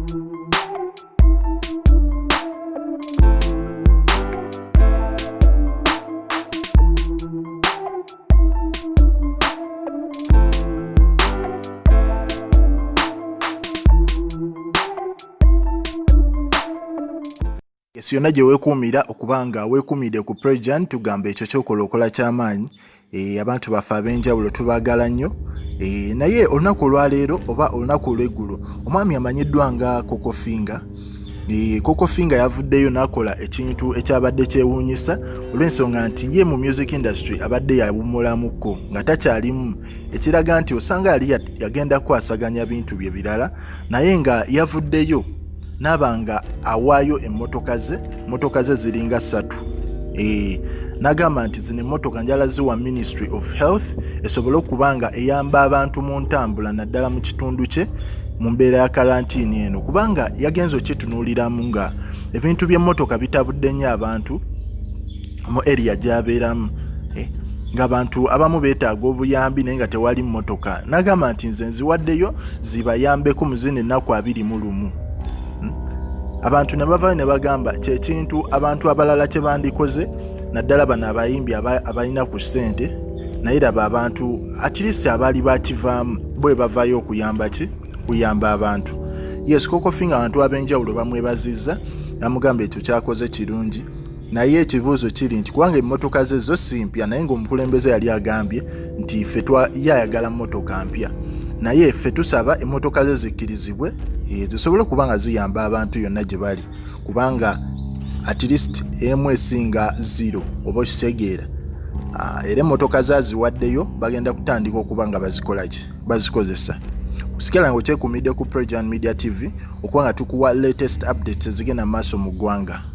Yes, yonna gye weekuumira okuba nga weekuumidde ku Prejan, tugamba ekyo kyokola okola kyamaanyi. E, abantu baffe ab'enjawulo tubaagala nnyo. E, naye olunaku olwaleero oba olunaku olw'eggulo omwami amanyiddwa nga Coco Finger e, Coco Finger yavuddeyo n'akola ekintu ekyabadde kyewuunyisa olw'ensonga nti ye mu music industry abadde yawummulamuko nga takyalimu, ekiraga nti osanga yali yagenda kukwasaganya bintu bye birala, naye nga yavuddeyo n'aba nga awaayo emmotoka ze. Mmotoka ze ziringa ssatu, e, n'agamba nti zino emmotoka njala ziwa Ministry of Health esobole okuba nga eyamba abantu mu ntambula, naddala mu kitundu kye mu mbeera ya kalantiini eno, kubanga yagenze okitunuuliramu nga ebintu by'emmotoka bitabudde nnyo abantu mu area gy'abeeramu, eh, ng'abantu abamu beetaaga obuyambi naye nga tewali mmotoka. N'agamba nti nze nziwaddeyo zibayambeko mu zino ennaku 21. Abantu ne bavayo ne bagamba kyekintu abantu abalala kye bandikoze, naddala bano abayimbi abalina ku ssente, naye laba abantu at least abaali bakivaamu bo bavaayo okuyamba ki kuyamba abantu. Yes, Coco Finger abantu ab'enjawulo bamwebazizza, bamugamba ekyo kyakoze kirungi, naye ekibuuzo kiri nti kubanga emmotoka ze zo si mpya, naye ng'omukulembeze yali agambye nti ffe yayagala mmotoka mpya, naye ffe tusaba emmotoka ze zikkirizibwe, eh, zisobole okuba nga ziyamba abantu yonna gye bali, kubanga at least emu esinga zero, oba okitegeera. Ah, era emmotoka zaziwaddeyo bagenda kutandika okuba nga bazikola ki bazikozesa. Kusigala nga okyekumidde ku Prejan Media TV okuba nga tukuwa latest updates ezigenda mu maaso mu ggwanga.